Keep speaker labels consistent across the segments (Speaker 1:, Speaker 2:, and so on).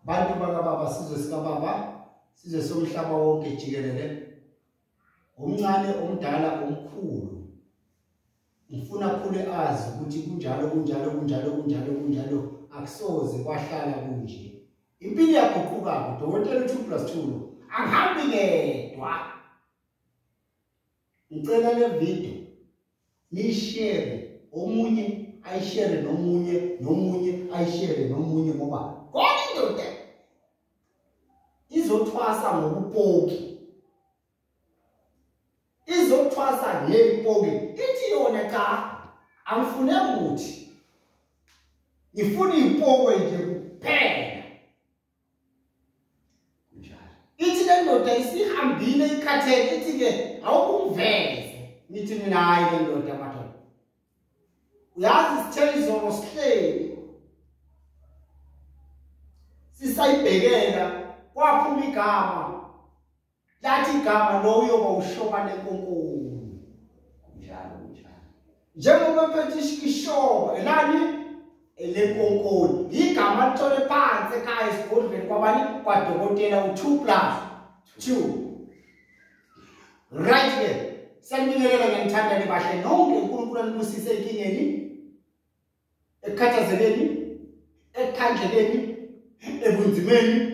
Speaker 1: Bantu bakababa, sizwe sikababa, sizwe somhlaba wonke jikelele, omncane, omdala, omkhulu, ngifuna khule azi ukuthi kunjalo, kunjalo, kunjalo, kunjalo, kunjalo, akusoze kwahlala kunje. Impilo iyaguquka, dokotela 2 + 2 angihambi ngedwa. Ngicela le video niyishare, omunye ayishare nomunye, nomunye ayishare nomunye, ngoba khona indoda izothwasa ngobupoki, izothwasa ngepoki. Ithi yona cha, angifune muthi, ngifuna ipokwe nje kuphela. Ithi le ndoda isihambile ikhathele, ithi ke awukungiveze. Ngithi mina hayi le ndoda madoda, uyazi sithe izolo sihleli sisayibhekela, kwaphuma igama lathi igama lo uyoba ushoba lenkonkoni.
Speaker 2: Kunjalo, kunjalo.
Speaker 1: Njengoba phethe ishoba elani elenkonkoni, igama lithole phansi ekhaya esigodlweni kwabani, kwadokotela u2 + 2. Right ke, sanibingelela, ngiyanithanda nibahle nonke. uNkulunkulu anibusise enkingeni, ekukhathazekeni, ekukhandlekeni, ebunzimeni.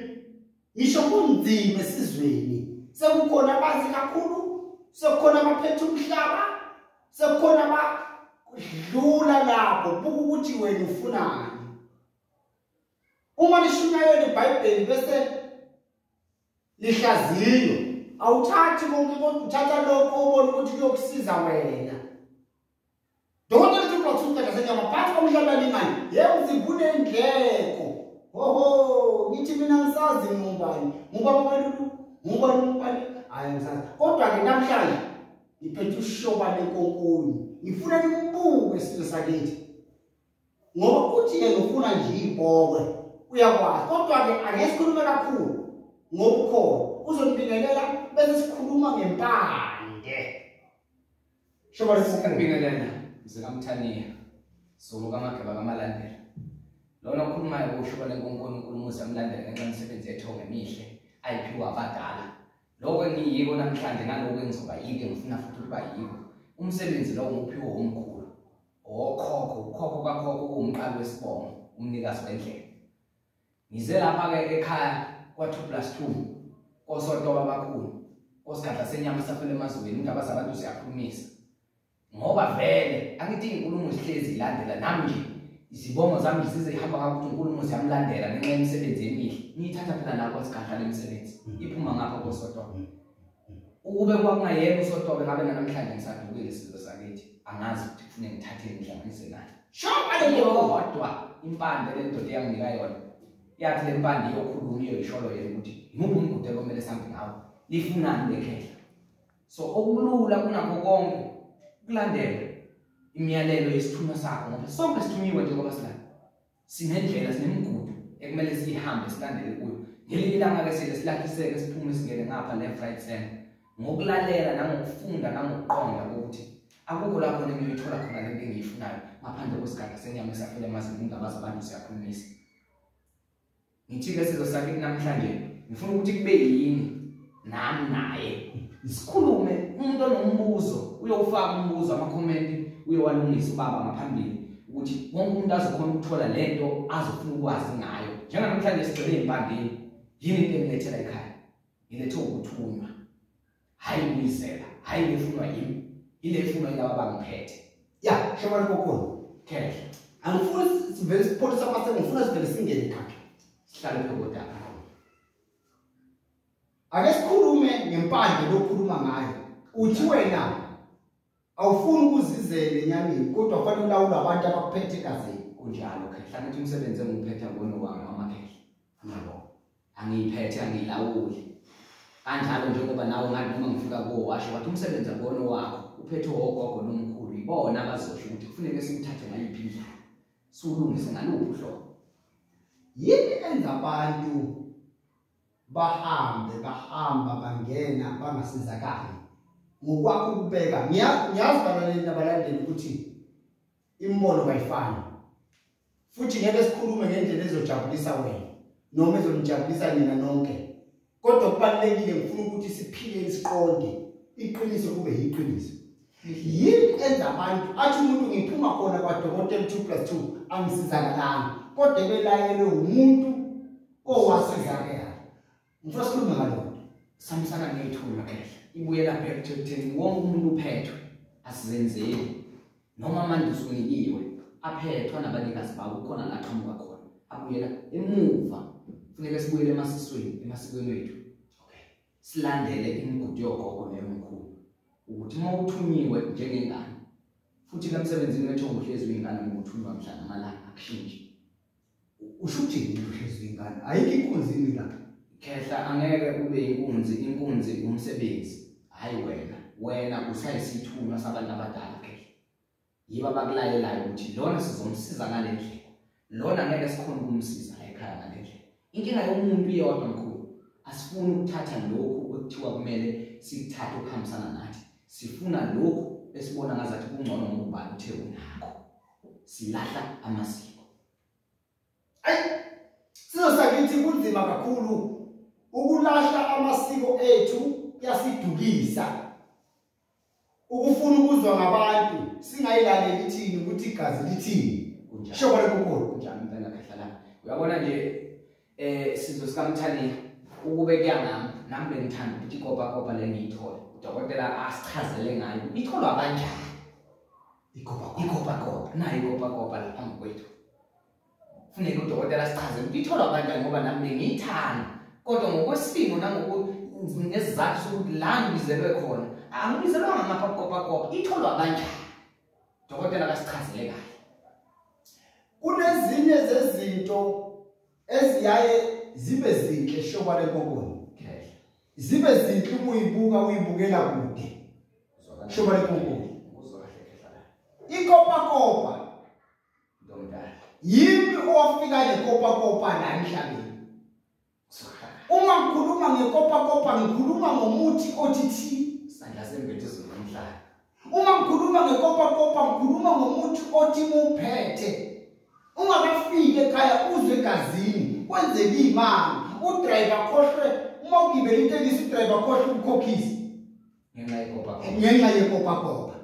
Speaker 1: Ngisho kunzima esizweni, sekukhona abazi kakhulu, sekukhona abaphethe umhlaba, sekukhona abadlula lapho. Buka ukuthi wena ufunani. Uma lishunyayelwa iBhayibheli bese lihlaziywa, awuthathi konke, kodwa uthatha lokho obona ukuthi kuyokusiza wena. Dokotela 2 + 2 kasenyama phansi komhlaba lingani, yebo zingunendleko. Hoho, ngithi mina ngisazi ngubani, ngubaba balulu, ngubani ngubani, hayi ngisazi. Kodwa ke namhlanje ngiphethe ushoba lenkonkoni, ngifuna nimbuke isizwe sakithi, ngoba uthi yena ufuna nje ibhokwe, uyakwazi. Kodwa ke angeke sikhulume kakhulu ngobukhona, uzonibingelela bese sikhuluma ngempande. Shoba
Speaker 2: lenkonkoni. Mzikamthaniya, Zulu kaMageba kaMalandela. Lona okhulumayo ushoba lenkonkoni, uNkulunkulu amlandela ngenxa yemisebenzi yethongo emihle ayiphiwa abadala. Lokho engiyiko namhlanje naloko engizoba yiko, ngifuna futhi ukuba yiko. Umsebenzi lo nguphiwe omkhulu, okhokho, ukhokho kakhokho kuwumqali wesibongo, umnikazi wendlela. Ngize lapha-ke ekhaya kwa-2 + 2 kosotoba abakhulu, kosigadla senyama safela emazweni, indaba zabantu ziyakhulumisa. Ngoba vele angithi inkulumo zihlezi ilandela, nami nje izibongo zami zizihamba ngakuthi inkulumo ziyamlandela ngenxa yemisebenzi emihle. Ngiyithatha phela la kwasigadla lemisebenzi, iphuma ngapha kosotoba. Ukube kwakungayena usotobe ngabe namhlanje ngisadukile isizwe sakithi. Angazi ukuthi kufanele ngithathe ngihlanganise nani.
Speaker 1: Shoba
Speaker 2: le kodwa impande le ndoda eyanginika yona, yathi le mpande iyokhuluma iyoyisholo yena ukuthi imuphi umgudu okumele sihambe ngawo, lifunani lekhehla. So okulula kunakho konke ukulandela imiyalelo yesithunywa sakho, ngoba sonke sithunyiwe njengoba silana, sinendlela, sinemigudu ekumele siyihambe silandele kuyo. Ngelinye ilanga-ke sike silahliseke siphume singene ngapha left right center, ngokulalela nangokufunda nangokuqonda ukuthi akukho lapho engiyoyithola khona lento engiyifunayo ngaphandle kwesigadla senyama esafela emazini. Indaba zabantu ziyakhulumisa. Ngithi-ke sizwe sakithi namhlanje ngifuna ukuthi kube yini nami naye sikhulume. Umuntu onombuzo uyowufaka umbuzo, amakhomenti uyowalungisa ubaba ngaphambili, ukuthi wonke umuntu azokhona ukuthola lento azofuna ukwazi ngayo. Njenganamhlanje sigcwele ey'mpandeni, yini into engilethela ekhaya? Ngilethe ukuthunywa, hhayi ukuyizela, hhayi lefunwa yimi, ile efunwa yilaba abangiphethe.
Speaker 1: Ya, shoba lenkonkoni.
Speaker 2: Khehla.
Speaker 1: Angifuni sivele sipholisa amase, ngifuna sivele singene ekhaya,
Speaker 2: sihlale phekodaba.
Speaker 1: Ake sikhulume ngempande lokhuluma ngayo. Uthi wena awufuni ukuzizela enyameni, kodwa kufanele ulawule abantu abakuphethe egazini.
Speaker 2: Kunjalo khehla, ngithi umsebenzi engiwuphethe ngona wami wamakhehla. Ngiyabonga. Angiyiphethe, angiyilawuli. Kanjalo njengoba nawe ngathi noma ngifika kuwo washo wathi umsebenzi akubona wakho, uphethe ogogo nomkhulu, ibona abazosho ukuthi kufuneke siwuthathe ngayiphi indlela, siwulungise ngaluphi uhlobo.
Speaker 1: Yini enza abantu bahambe bahamba bangena bangasizakali? Ngokwakho ukubeka, ngiyazi balaleli nabalandeli ukuthi imibono kayifani, futhi ngeke sikhulume ngendlela ezojabulisa wena. noma ezonijabulisa nina nonke. Kodwa kubalulekile ngifuna ukuthi siphile siqonde iqiniso kube yiqiniso. Yini enza abantu athi umuntu ngiphuma khona kwadokotela 2+2 angisizakalanga, kodwa belayelwe umuntu owasizakala. Ngifuna sikhulume ngalokho.
Speaker 2: Sihambisana ney'thunywa khehla, ibuyela back to ekutheni wonke umuntu uphethwe, asizenzeli noma manje usunikiwe aphethwa nabanikazi bawo, kukhona la aqhamuka khona abuyela emuva. Funeka sibuyele emasisweni, emasikweni wethu. Okay, silandele imigudu yogogo neyomkhulu ukuthi uma uthunyiwe njengengane, futhi ke emsebenzini wethu uhlezi uyingane ngoba uthunywa mhla namalanga, akushintshi.
Speaker 1: Usho ukuthini uhlezi uyingane? Ayikho inkunzi yini la?
Speaker 2: Khehla, angeke ube inkunzi, inkunzi umsebenzi, hayi wena. Wena usayisithunywa sabantu abadala khehla. Yibo abakulayelayo ukuthi lona sizomsiza ngale ndlela, lona ngeke sikhone ukumsiza la ekhaya ngale ndlela. Inkinga yomuntu iyodwa mkhulu, asifuni ukuthatha lokhu ekuthiwa kumele sikuthathe ukuhambisana nathi. Sifuna lokhu esibona ngazathi kungcono ngoba ubani uthe unakho. Silahla amasiko.
Speaker 1: Ayi, sizosakithi kunzima kakhulu ukulahla amasiko ethu, kuyasidukisa. Ukufuna ukuzwa ngabantu singayilaleli thini ukuthi igazi lithini. Shobane kukhulu.
Speaker 2: Kunjani impela khehla la. Uyabona nje sizwe sikaMthaniya ukube kuyangami nami bengithanda ukuthi ikopakopa le ngiyithole. Udokotela asichazele ngayo. Itholwa kanjani?
Speaker 1: Ikopakopa.
Speaker 2: Ikopakopa. Nayo ikopakopa la phambi kwethu. Funeka udokotela asichazele ukuthi itholwa kanjani ngoba nami bengiyithanda. Kodwa ngokwesimo nangokunesizathu sokuthi la ngibizelwe khona, angibizelwanga ngamakopakopa, itholwa kanjani? Dokotela akasichazele kahle.
Speaker 1: Kunezinye zezinto eziyaye zibe zinhle shobane kokoni. Zibe zinhle uma uyibuka uyibukela kude. Shobane kokoni. Ikopakopa. Yimi owafika nekopakopa la emhlabeni. Uma ngikhuluma ngekopakopa ngikhuluma ngomuthi othi thi.
Speaker 2: Sandla sembethe izulu nomhlaba.
Speaker 1: Uma ngikhuluma ngekopakopa ngikhuluma ngomuthi othi muphethe. Ungakafiki ekhaya uzwe egazini kwenzeka imali, udriver khohlwe, uma ugibela itekisi udriver khohlwe ukukhokhisa
Speaker 2: ngenxa yekopakopa.
Speaker 1: Ngenxa yekopakopa.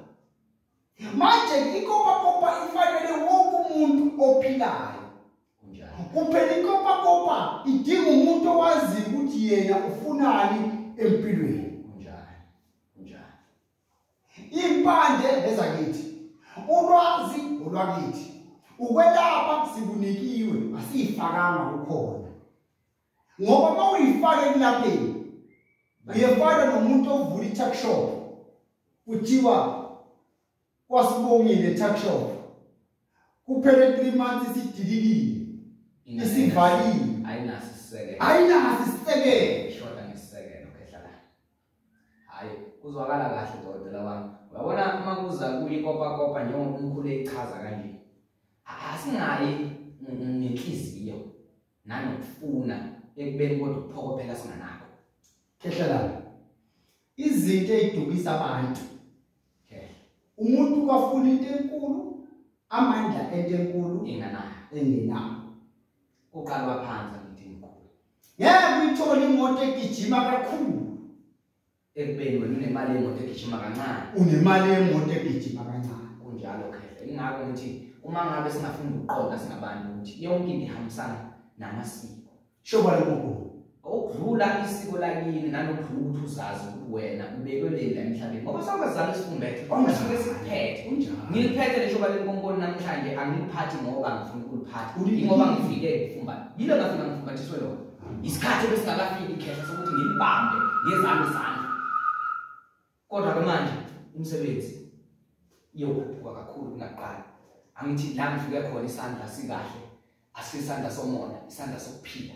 Speaker 1: Manje ikopakopa ifanele wonke umuntu ophilayo. Kuphela ikopakopa idinga umuntu owazi ukuthi yena ufunani empilweni.
Speaker 2: Kunjani? Kunjani?
Speaker 1: Impande ezakithi, ulwazi olwakithi, ukwelapha sikunikiwe, asiyifakanga kukhona. Ngoba uma uyifake ekulapheni uyefana nomuntu ovula i-tuck shop, kuthiwa kwasibongile tuck shop, kuphele 3 months isidilikile, isivalile,
Speaker 2: ayinaso isisekelo,
Speaker 1: ayinaso isisekelo,
Speaker 2: ishoda ngesisekelo khehla la. Hayi, kuzwakala kahle dokotela wami. Uyabona uma kuza kuyikopakopa njengoba umkhulu echaza kanje, asingayi ngenhliziyo nanokufuna ekubeni kodwa ukuphokophela singanakho.
Speaker 1: Khehla la, izinto ezidukisa abantu.
Speaker 2: Khehla,
Speaker 1: umuntu kwafuna into enkulu, amandla ento enkulu
Speaker 2: engenayo,
Speaker 1: engenayo.
Speaker 2: Kuqalwa phansi ngithi mkhulu.
Speaker 1: Ngeke uyithole imoto egijima kakhulu
Speaker 2: ekubeni wena unemali yemoto egijima kancane.
Speaker 1: Unemali yemoto egijima kancane.
Speaker 2: Kunjalo khehla. Ingakho ngithi uma ngabe singafunda ukuqonda singabantu ukuthi yonke into ihambisana namasiko.
Speaker 1: Shobane kukhulu.
Speaker 2: Okudlula isiko lakini nanokudlula ukuthi uzazi ukuthi wena ubekwe la emhlabeni. Ngoba sonke sizalwa isifumbethe, konke sisuke sikuphethe. Ngiliphethe lesho balenkonkoni namhlanje, angiliphathi ngoba ngifuna ukuliphatha. Ingoba ngifike ngifumbathe. Yilo ngafika ngifumbathiswe lona. Isikhathi besingakafiki ikhehla sokuthi ngilibambe ngezami izandla. Kodwa ke manje umsebenzi iyokhuphuka kakhulu kunaqala. Angithi la ngifike khona isandla sikahle, asisandla somona, isandla sokuphila.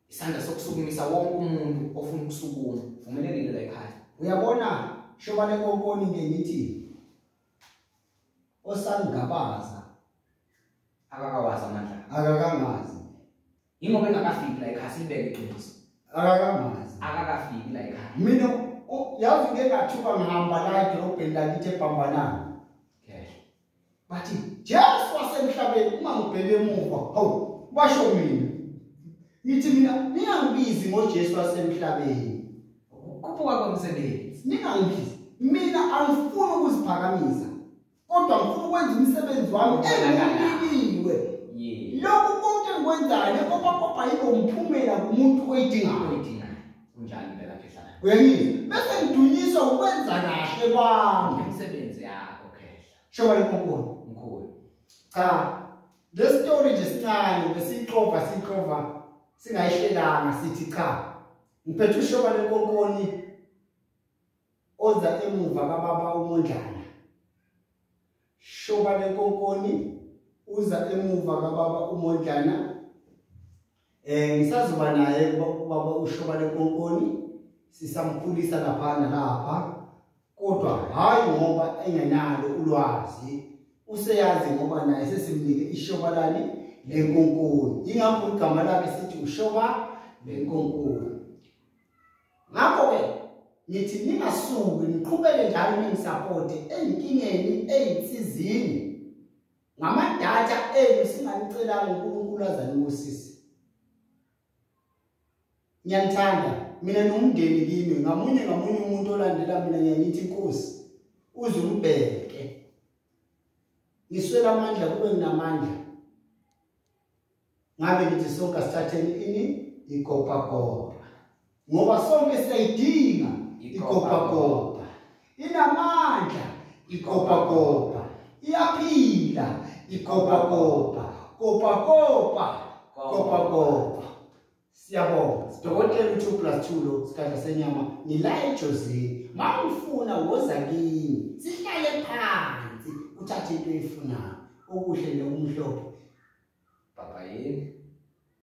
Speaker 2: Isandla sokusukumisa wonke umuntu ofuna ukusukuma, vumelekile la ekhaya.
Speaker 1: Uyabona shobane konkoni ke ngithi osangabaza
Speaker 2: akakawazi amandla,
Speaker 1: akakangazi.
Speaker 2: Ingoba engakafiki la ekhaya, sibeke iqiniso.
Speaker 1: Akakangazi.
Speaker 2: Akakafiki la ekhaya.
Speaker 1: Mina yazi ngeke ngathuka ngihamba la edolobheni lakithi eBambanani. Bathi Jesu wasemhlabeni uma ngibheke emuva, hawu basho mina. Ngithi mina ningangibizi ngoJesu wasemhlabeni.
Speaker 2: Ukukhuphuka komsebenzi.
Speaker 1: Ningangibizi. Mina angifuni ukuziphakamisa. Kodwa ngifuna ukwenza umsebenzi wami engiwunikiwe. Lokhu konke engikwenzayo lekopakopa yibomphumela kumuntu oyidingayo.
Speaker 2: Kunjani impela khehla?
Speaker 1: Uyangizwa? Bese ngidunyiswa ukwenza kahle kwami.
Speaker 2: Imisebenzi yakho khehla.
Speaker 1: Shoba lenkonkoni.
Speaker 2: Mkhulu.
Speaker 1: Cha, le story nje sincane besiyixova singayihlelanga sithi cha. Ngiphethe ushoba lenkonkoni oza emuva kababa uMondlana. Shoba lenkonkoni uza emuva kababa uMondlana. Ngisazoba naye ubaba ushoba lenkonkoni sisamkhulisa lapha nalapha, kodwa hayi ngoba engenalo ulwazi, useyazi ngoba naye sesimnike ishoba lani lenkonkoni. Ingakho igama lakhe sithi ushoba lenkonkoni. Ngakho-ke ngithi ningasuki, niqhubeke njalo ningisapote ey'nkingeni, ey'nsizini ngamadatha enu singanicelanga uNkulunkulu azanibusise. Ngiyanithanda mina nomndeni kimi, ngamunye ngamunye umuntu olandela mina ngiyangithi inkosi uze umbheke. Ngiswela amandla kube nginamandla. Ngabe ngithi sonke asithatheni ini ikopakopa, ngoba sonke siyayidinga ikopakopa. Inamandla ikopakopa, iyaphila ikopakopa, kopakopa kopakopa. Siyabonga. Dokotela u2 + 2 lo sigadla senyama ngila eJozini. Mawufuna woza kimi, sihlale phansi uthathe into oyifunayo. Okuhle nokumhlophe.
Speaker 2: Baba yini?